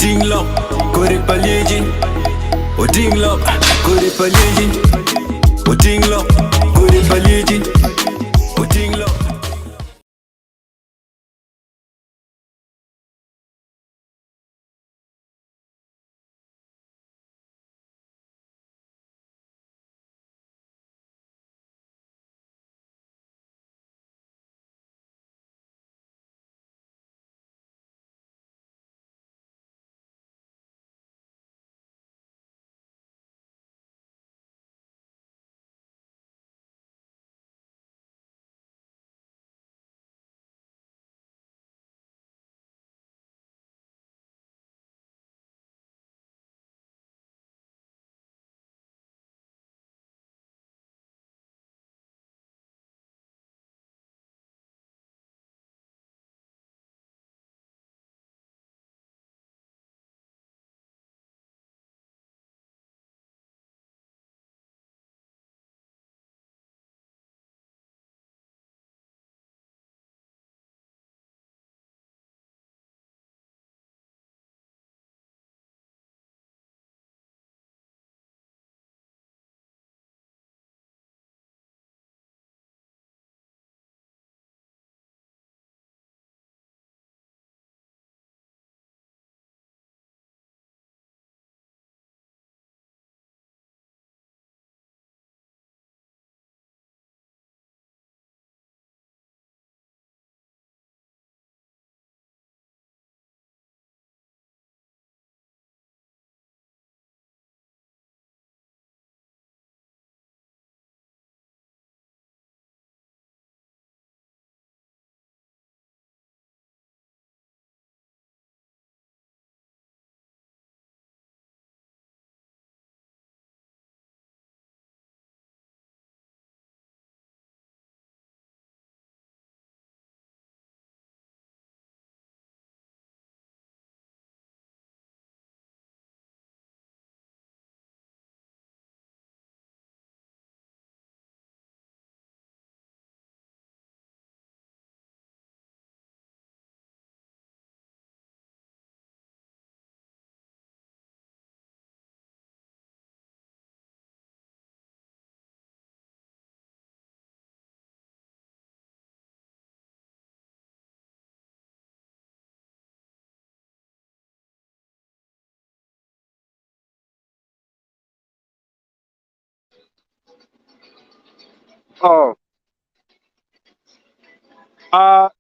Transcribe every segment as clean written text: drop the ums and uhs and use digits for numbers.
Oting lok kodi pa lyeci Oting lok kodi pa lyeci Oting lok kodi pa lyeci Oting lok.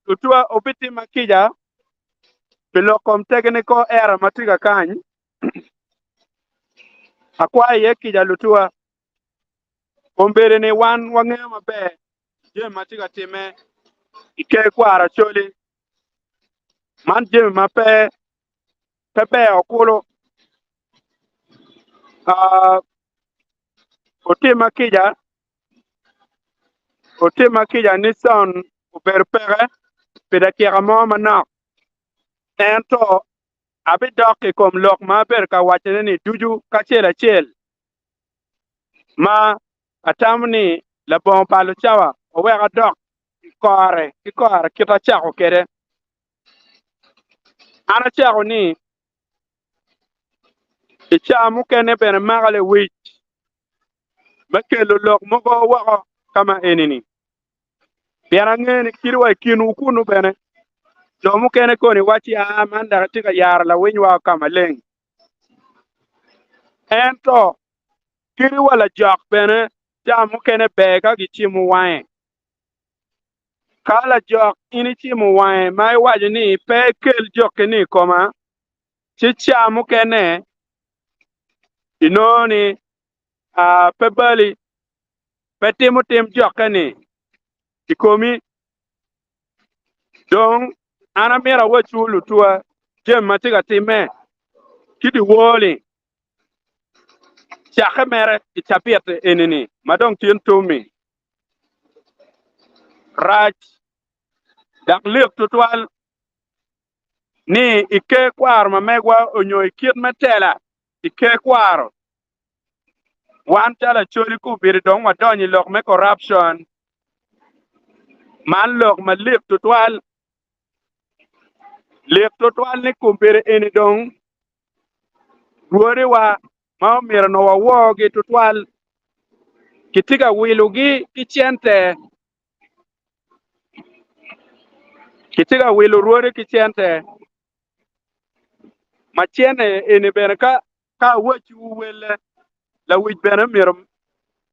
Lutua obitima kica pi lok kom technical error ma tye ka kany. Akwayo iye kica lutua. Kombeddi ni wan wangeyo maber jami ma tye ka timme i ker kwaro Acholi. Man jami ma pe pe ber kulu. Otima kica, otima kica ni sound obedo peke pi dakika mo manok ento abidok i kom lok ma abedo ka wacone-ni ducu kacel acel ma atamo ni labongo balo cawa owek adok i kore ki kore kit acako kwede. An acako ni i cawa mukene bene maka lewic me kelo lok mogo woko ka ma eni-ni, pien angeyo ni kadi wa i kinwu kunnu bene jo mukene koni wacci, 'Aa, man dok itye ka yaro lawiny woko ka maleng. Ento kadi wa lajok bene cawa mukene ber ka gicimo wange. Ka lajok in icimo wange ma iwaco ni pe ikel jokki-ni i koma, ci ca mukene inongo ni pe bali, pe timo tim jokke-ni i komi. Dong an amito awacwu lutuwa jami ma tye ka timme ki dyewor-ni, cakke mere i cabit eni-ni ma dong tin tum-mi. Rac dok lik tutwal ni i ker kwaro ma megwa onyo i kit me tela i ker kwaro, wan calo Acholi kubiti dong wadonyo i lok me corruption. Man lok malik tutwal. Lik tutwal ni kubiti eni dong. Rwodiwa ma omyero onongo waworgi tutwal kitye ka wilogi ki cente. Kitye ka wilo rwodi ki cente. Ma cente eni bene ka ka awacciwu welle, lawic bene myero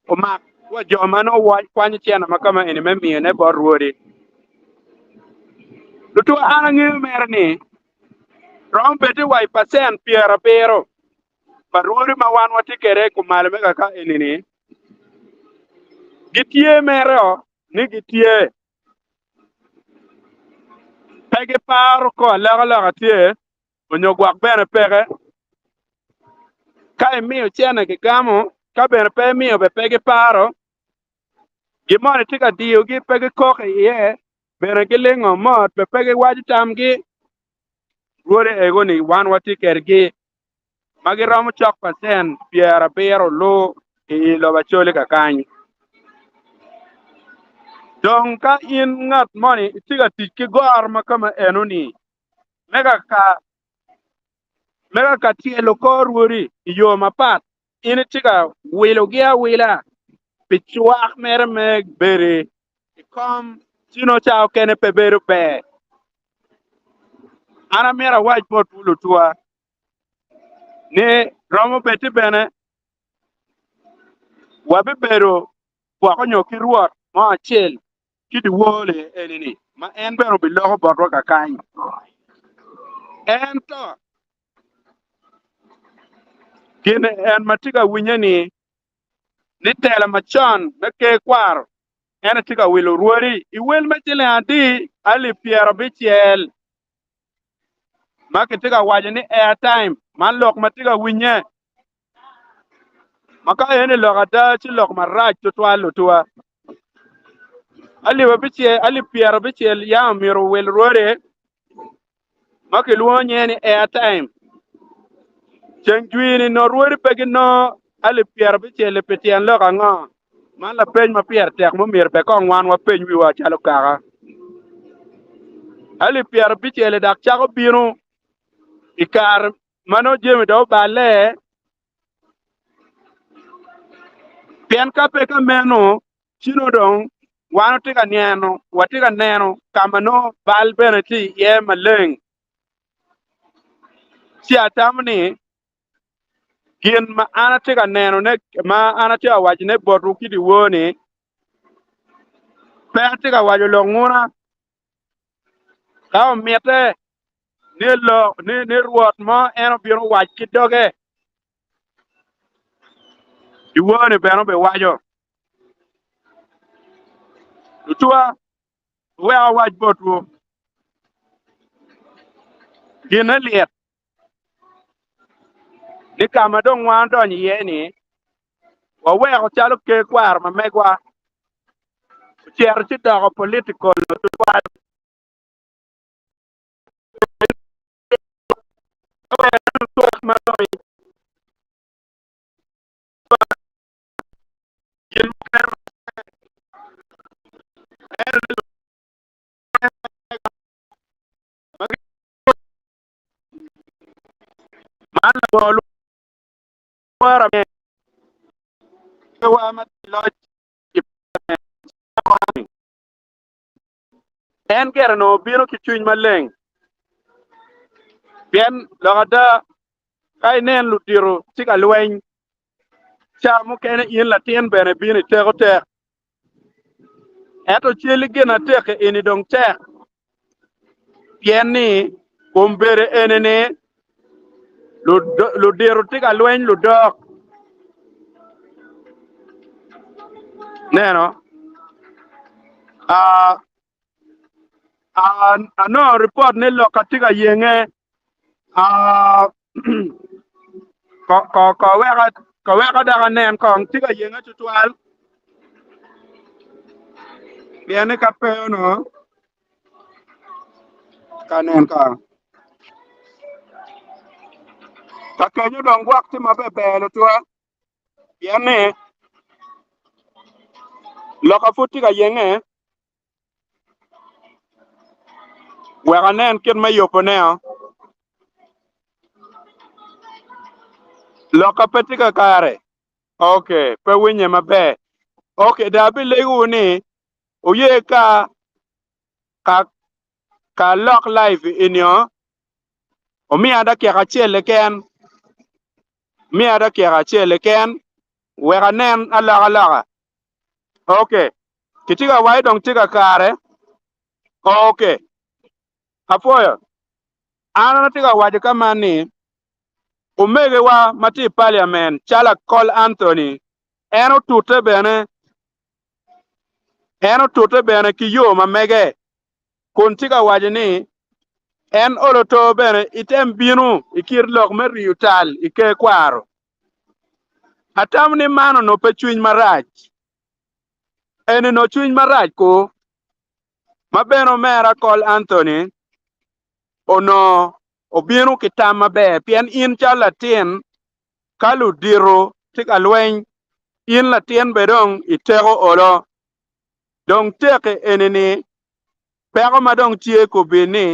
omak wa jo ma nongo kwanyo cente ma kama eni me miyone bot rwodi. Tutwa an angeyo mere ni romo bed wa i pacent 70 pa rwodi ma wan watye kwede i kumalo me kaka eni-ni gitye mere ni gitye pe giparo ko alokaloka tye onyo gwok bene peke. Ka imiyo cene gigamo, ka bene pe imiyo bene pe giparo. Gin moni tye ka diyogi pe gikok iye, bene gilingo mot bene pe giwaco tamgi. Rwode ego-ni wan watye kwedgi ma giromo cok pacen 70 lu i i lobo Acholi kakany. Dong ka in ngat moni itye ka tic ki goro ma kama eno-ni, me ka me ka tyelo kor rwodi i yo mapat, in itye ka wilogi awila pi cwak mere me bedo i kom ci nongo ca okene pe bedo ber. An amyero awac botwu lutwa ni romo bed-di bene wabibedo gwoko nyo ki Rwot mo acel ki dyewor-li eni-ni, ma en bene obiloko botwa kakany. Ento gin en ma tye ka winye-ni, ni tela macon me ker kwaro, en aye tye ka wilo rwodi i wel me ciling adi alip 60 ma kitye ka waco ni airtime, man lok ma tye ka winye. Ma ka eni lok ada ci lok marac tutwal lutuwa. Alip 60 yam omyero owil rwode ma kilwongo nyinge ni airtime. Ceng jwi-ni nongo rwodi pe ginongo alip 60-li pi tyen lok ango? Man lapeny ma pire tek ma omyero bene kong wan wapeny wiwa calo kaka. Alip 60-li dok cako bino i kare ma nongo jami dong oballe, pien ka pe ka meno, ci nongo dong wan watye ka neno, watye ka neno ka ma nongo bal bene tye iye maleng. Ci atamo ni gin ma an atye ka nenone, ma an atye ka wacone botwu ki dyewor-ni, pe atye ka waco lok nguna. Ka omitte ni lok ni, ni Rwot mo en obino owac ki doge, dyewor-ni bene obiwaco. Lutuwa, wuwek awac botwu, ginne lyet ni ka ma dong wan odonyo iye-ni, waweko calo ker kwaro ma megwa ocito ci doko political tutwal. Man labongo lworo ma loc En gire onongo obino ki cwiny maleng, pien lok ada, ka inen ludito tye ka lweny, ca mukene in latin bene ibino iteko tek. Ento cel gin atek-ki eni dong tek, pien ni kombeddi eni-ni ludito tye ka lweny ludok. Neno, anongo ripot ni lok atye ka yenge ko wek dok anen kong tye ka yenge tutwal pien ni ka pe onongo ka nen kong ka kenyo dong gwok tye maber ber lutwa pien ni loka pud tye ka yenge Wek anen kit me yubone. Lokka pe tye kakare? Ok, pe winye maber. Ok, dong abilegowu ni wuye ka ka ka alok live enio, wumiya dakika acel keken, miya dakika acel keken wek anen alokaloka. Ok, kitye ka waco dong tye kakare. Ok, apwoyo. An atye ka waco ka man ni omegiwa ma tye i paliamen calo Akol Anthony en otute bene en otute bene ki yo ma mege kun tye ka waco ni en olo to bene item bino i kit lok me riyo tal i ker kwaro. Atamo ni man onongo pe cwiny marac. Eni onongo cwiny marac ku ma bene omera Akol Anthony onongo obino ki tam maber pien in calo latin ka ludito tye ka lweny in latin bene dong iteko olo dong teki eni ni peko ma dong tye kobi ni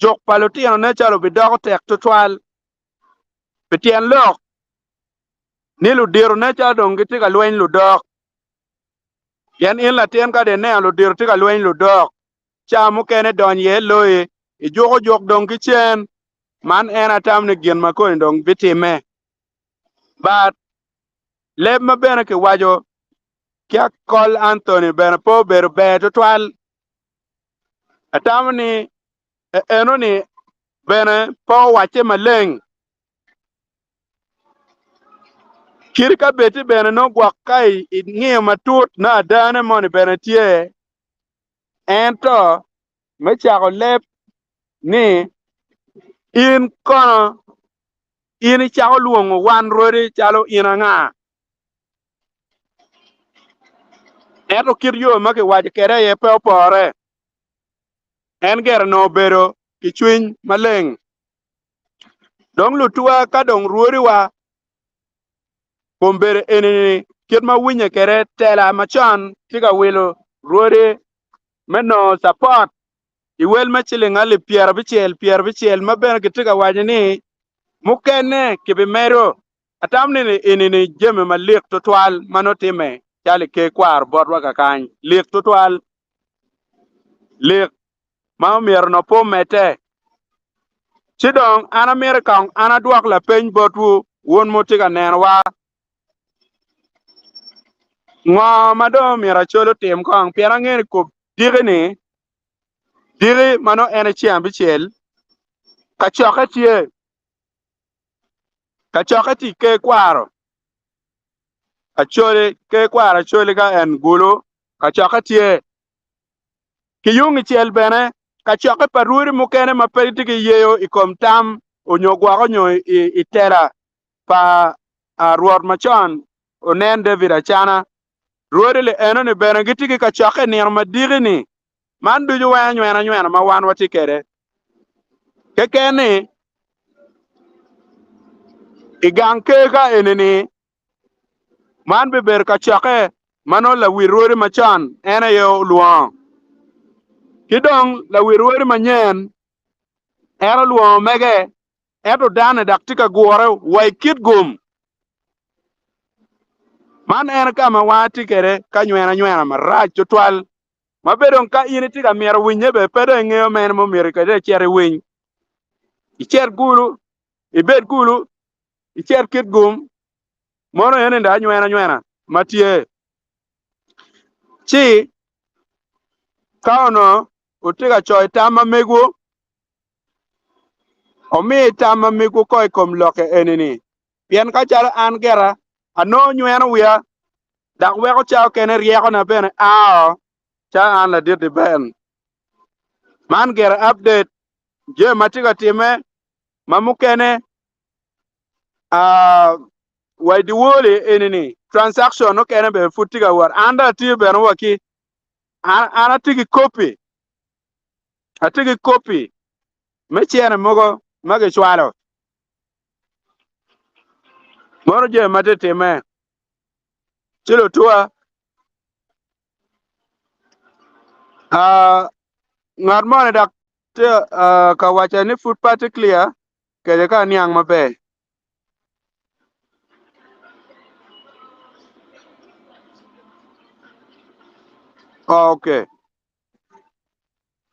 juk pa lutino ne calo obidoko tek tutwal pi tyen lok ni ludito ne calo dong gitye ka lweny ludok pien in latin ka dong ineno ludito tye ka lweny ludok ca mukene dony iye loyi, ijuko juk dong ki cen. Man en atam ni gin ma koni dong bitimme. But leb ma bene kiwaco ki Akol Anthony bene pe obedo ber tutwal. Atamo ni eno-ni bene pe owacce maleng. Kit ka bed-di bene nongo gwok ka ingiyo matut nongo adane moni bene tye. Ento me cako leb ni, In kono in icako lwongo wan rwodi calo in anga? Ento kit yo ma kiwaco kwede aye pe opore. En gire onongo obedo ki cwiny maleng. Dong lutuwa ka dong rwodiwa Kombedo eni-ni kit ma winye kwede tela macon tye ka wilo rwodi me nongo capot i wel me ciling alip pyerabicel pyerabicel ma bene kitye ka waco ni mukene kibimedo. Atamo ni eni-ni jami malik tutwal ma nongo timme calo i ker kwaro botwa kakany. Lik tutwal. Lik. ma omyero onongo pe omedde. Ci dong an amito kong an adwok lapeny botwu wun ma wutye ka nenowa. Ngo ma dong omyero Acholi otim kong? Pien angeyo ni kop diki-ni, diki ma nongo en aye ceng abicel, kacokke tye, kacokke tye i ker kwaro Acholi, ker kwaro Acholi ka en Gulu, kacokke tye. Ki yung icel bene, kacokke pa rwodi mukene ma pe gitye ki yeyo i kom tam onyo gwoko nyo i tela pa Rwot macon onen David Acana, rwodi li eno-ni bene gitye ki kacokke i nino madiki-ni. Man ducu weng anywena nywena ma wan watye kwede. Keken ni, i gang ker ka eni-ni, Man bibedo kacokke ma nongo lawi rwodi macon en aye olwongo, ki dong lawi rwodi manyen en olwongo mege, ento dane dok tye ka gure wa i kit gum. Man en ka ma wan atye kwede ka nywena nywena marac tutwal, ma bene dong ka in itye ka mito winye bene pe dong ingeyo mene ma omyero kwede icit iwiny. Icit kulu, ibed kulu, icit kit gum, mono eni dong anywena nywena ma tye. Ci ka onongo wutye ka coyo tam ma megwu, wumi tam ma megwu ko i kom lokke eni-ni, pien ka calo an gira anongo nyweno wiya, dok weko ca okene ryekona bene ao, calo an ladit-ti Ben. Man gire update jami ma tye ka timme ma mukene wa i dyewor-ri eni-ni transaction mukene bene pud tye ka wot an dong atye bene wa ki an atye ki kopi atye ki kopi me cene mogo ma kicwalo mono jami ma tye timme ci lutuwa ngat moni dok tye ka wacca ni pud pe atye clear kede ka aniang maber. Okay.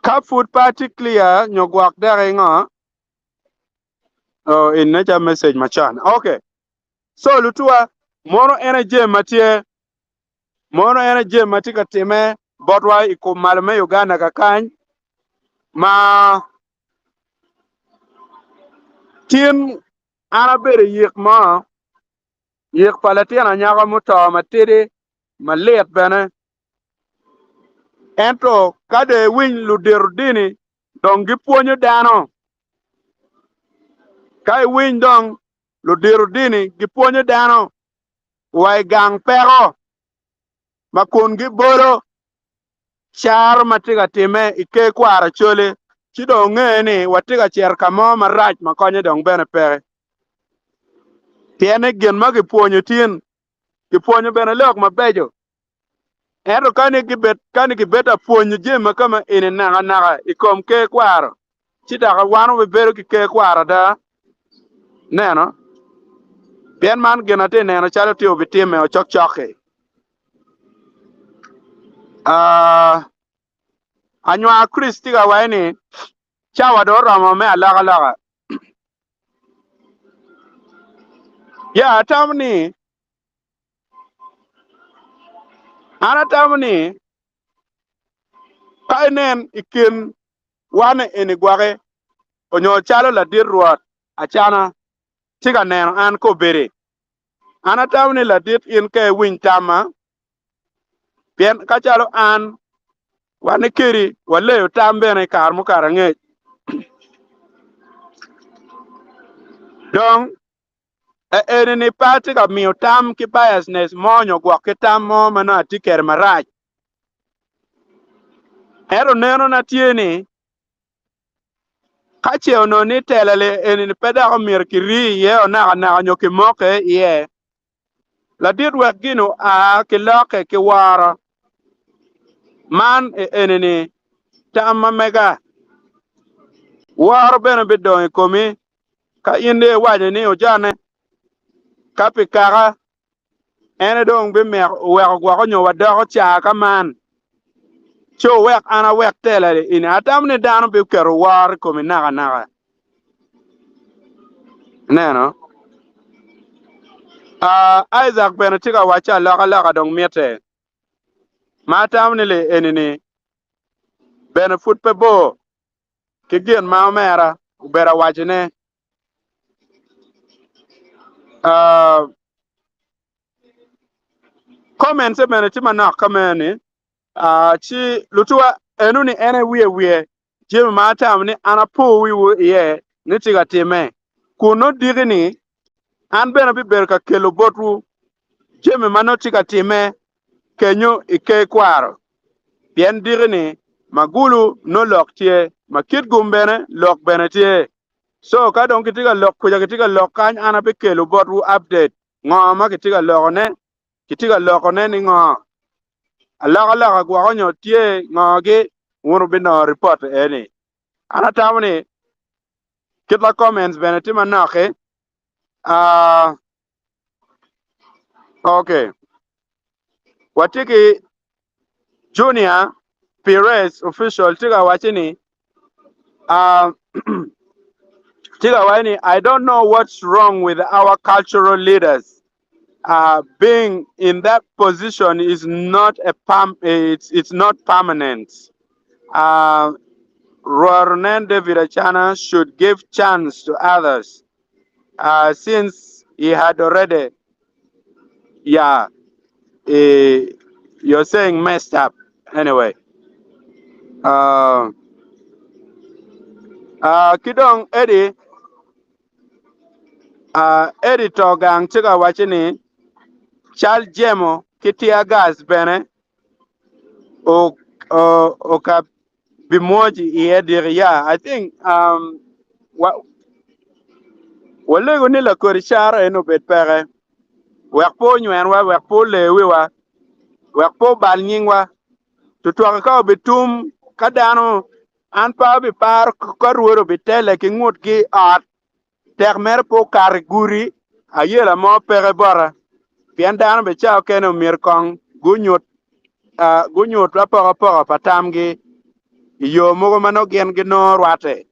Ka pud pe atye clear nyo gwok dek ingo? Oh, in nature message macon. Okay. So lutuwa, mono en aye jami ma tye, mono en aye jami ma tye ka timme botwa i kom malo me Uganda kakany ma tin an abedo i yik mo, yik pa latin anyaka muto matidi malit bene. Ento ka dong iwiny ludito dini dong gipwonyo dano, ka iwiny dong ludito dini gipwonyo dano wa i gang peko ma kun gibolo caro ma tye ka timme i ker kwaro Acholi, ci dong onge ni watye ka cito ka mo marac ma konye dong bene peke. Pien ni gin ma gipwonyo tin, gipwonyo bene lok mabeco. Ento ka ni gibed, ka ni gibed ta pwonyo jami ma kama eni nakanaka i kom ker kwaro, ci dok wan wabibedo ki ker kwaro ada. Neno? Pien man gin atye neno calo tye obitimme o cokcok-ki. Uh, anywar Chris tye ka waco ni cawa dong oromo me alokaloka. Ya, atamo ni An atamo ni ka inen i kin wan eni gwaki onyo calo ladit Rwot Acana tye ka neno an kobedi, an atamo ni ladit in ka iwiny tamma, pien ka calo an wan kedi waleyo tam bene i kare mukato angec. Dong Eni ni pe atye ka miyo tam ki biasness mo nyo gwok ki tam mo ma nongo atye kwede marac. Ento neno na tye ni ka ce onongo ni tela eni ni pe dok omyero kirii iye o nakanaka nyo kimoke iye, ladit wek gin oa ki lokke ki woro. Man eni ni tam ma mega. Woro bene bidong i komi Ka in dong iwaco ni ojane, ka pi kaka, en aye dong bimeko oweko gwoko nyo wadoko ca ka man, ci wuwek an awek tela eni. Atamo ni dano biketo woro i komi nakanaka. Ineno? Uh, Isaac bene tye ka wacci alokaloka dong mitte. Ma atamo ni li eni-ni bene pud pe bor. ki gin ma omera obedo awacone. Uh, comments bene tye manok ka meno ni uh, ci lutuwa eno ni en aye wiye wiye jami ma atamo ni an apo wiwu iye ni tye ka timme kun nongo diki ni an bene abibedo ka kelo botwu jami ma nongo tye ka timme kenyo i ker kwaro, pien diki-ni magulu nongo lok tye, ma kit gum bene lok bene tye. So ka dong kitye ka lok kuca kitye ka lok kany an abikelo botwu update ngo ma kitye ka lokone, kitye ka lokone ni ngo, alokaloka gwoko nyo tye ngo-gi, wun wubinongo ripot eni. An atamo ni kit ma comments bene tye manok-ki, ah, Okay. Watye ki Junior Perez official tye ka wacce ni uh, tye ka wacce ni I don't know what's wrong with our cultural leaders. Uh, being in that position is not a perm it's, it's not permanent. Uh, Rworonen David Achana should give chance to others. uh, since he had already, yeah, eh, you're saying messed up. Anyway, uh, uh, ki dong Eddie, uh, Eddie to gang tye ka wacce ni cal jemo ki tear gas bene o, o, o ka bimwoc iye diki. Yeah, I think um, wa, walego ni lakodi caro en obed peke wek pe onywenwa, wek pe ole wiwa, wek pe obal nyingwa. Tutwaki ka obitum ka dano an pe abiparo ka rwod obitele ki ngutgi i ot tek mere pe okato i gudi ayela mo peke bota pien dano bene cawa okene omyero kong gunyut. gunyut apokapoka pa tamgi i yo mogo ma nongo gin ginongo rwatte.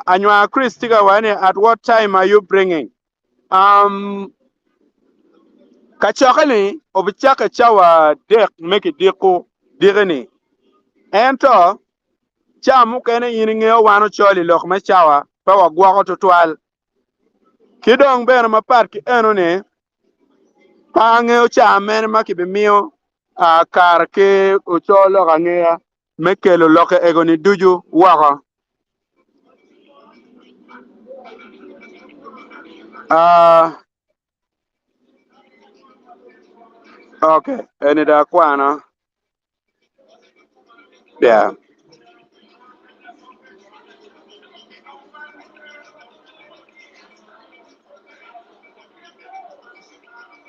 Anywar Chris tye ka waco ni at what time are you bringing? Um, kacokke-ni obicakke cawa dek me kidiko diki-ni. Ento, ca mukene in ingeyo wan ocol i lok me cawa pe wagwoko tutwal. Ki dong bene mapat ki eno-ni, pe angeyo ca mene ma kibimiyo kare ki ocol lok angeya me kelo lokke ego-ni ducu woko. Uh, okay, eni dong akwano. Yeah.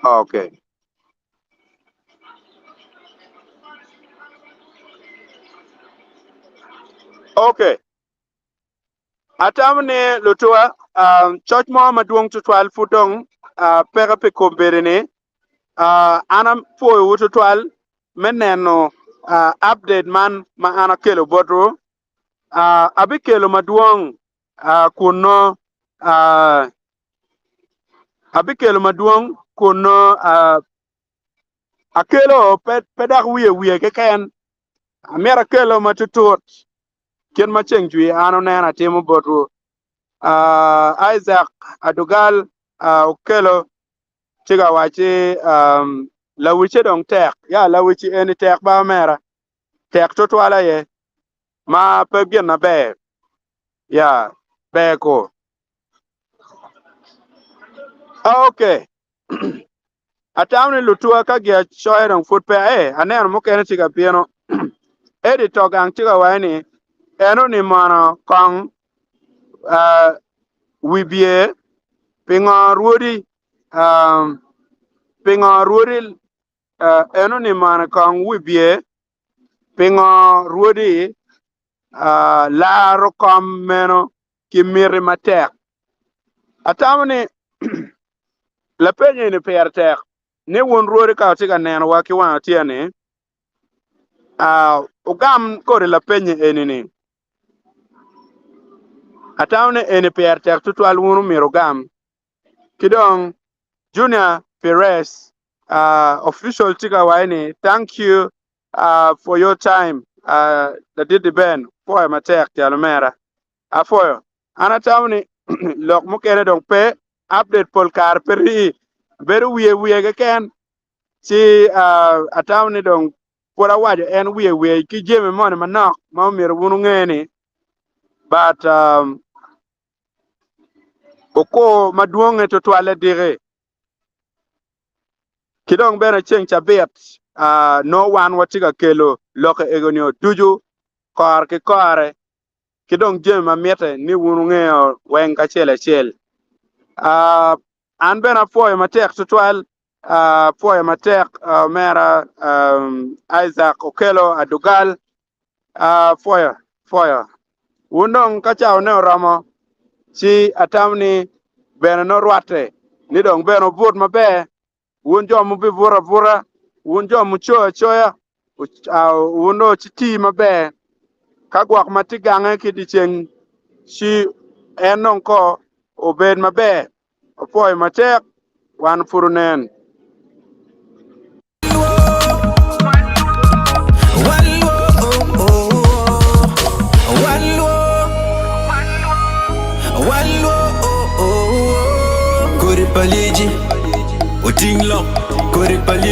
Okay. Ok, atamo ni lutuwa, uh, coc mo madwong tutwal pud dong uh, peke pi kombeddi-ni. Uh, an apwoyowu tutwal me neno uh, update man ma an akelo botwu. Uh, abikelo madwong uh, kun nongo uh, abikelo madwong kun nongo uh, akelo pe, pe dok wiye wiye keken. Amito akelo ma tutut kit ma ceng jwi an oneno atimo botwu. Uh, Isaac Adugal uh, okelo ci ka wacci um, lawicce dong tek. Ya lawicci eni tek ba omera. Tek tutwal aye ma pe gin maber. Ya ber ko. Okay. Atamo ni lutuwa ka giacoya dong pud pe aye aneno mukene tye ka bino. Eddie Togang tye ka waco ni eno ni mono kong uh, wi bye pingo rwodi um, pingo rwodi uh, eno ni mono kong wi bye pingo rwodi uh, laro kom meno ki miti matek. Atamo ni lapeny eni pire tek ni wun rwodi ka wutye ka nenowa ki wang otyeno-ni, wugam kodi lapeny eni-ni. Atamo ni eni pire tek tutwal wun omyero wugam. Ki dong Junior Perez official tye ka waco ni thank you for your time ladit Ben, pwoyo matek jal omera. Apwoyo. An atamo ni lok mukene dong pe, update pol kare pe rii, bedo wiye wiye keken. Ci uh, atamo ni dong pud awaco en wiye wiye ki jami moni manok ma omyero wun wunge ni but um, okur madwonge tutwalle diki ki dong bene ceng cabit uh, nongo wan watye ka kelo lokke ego-ni ducu kore ki kore ki dong jami ma mitte ni wun wungeyo weng kacel acel. Uh, an bene apwoyo matek tutwal, uh, apwoyo matek uh, omera um, Isaac Okello Adugal, uh, apwoyo, apwoyo. Wun dong ka cawane oromo, ci atamo ni bene norwatte ni dong bene wubut maber Wun jo mubibuto abuta, wun jo mucoyo acoya, wun dong wuciti maber. Ka gwok ma tye gange ki dyeceng, ci en dong ko obed maber. Opwoyo matek, wan pud onen. Kodi pa lyeci oting lok kodi pa lyeci.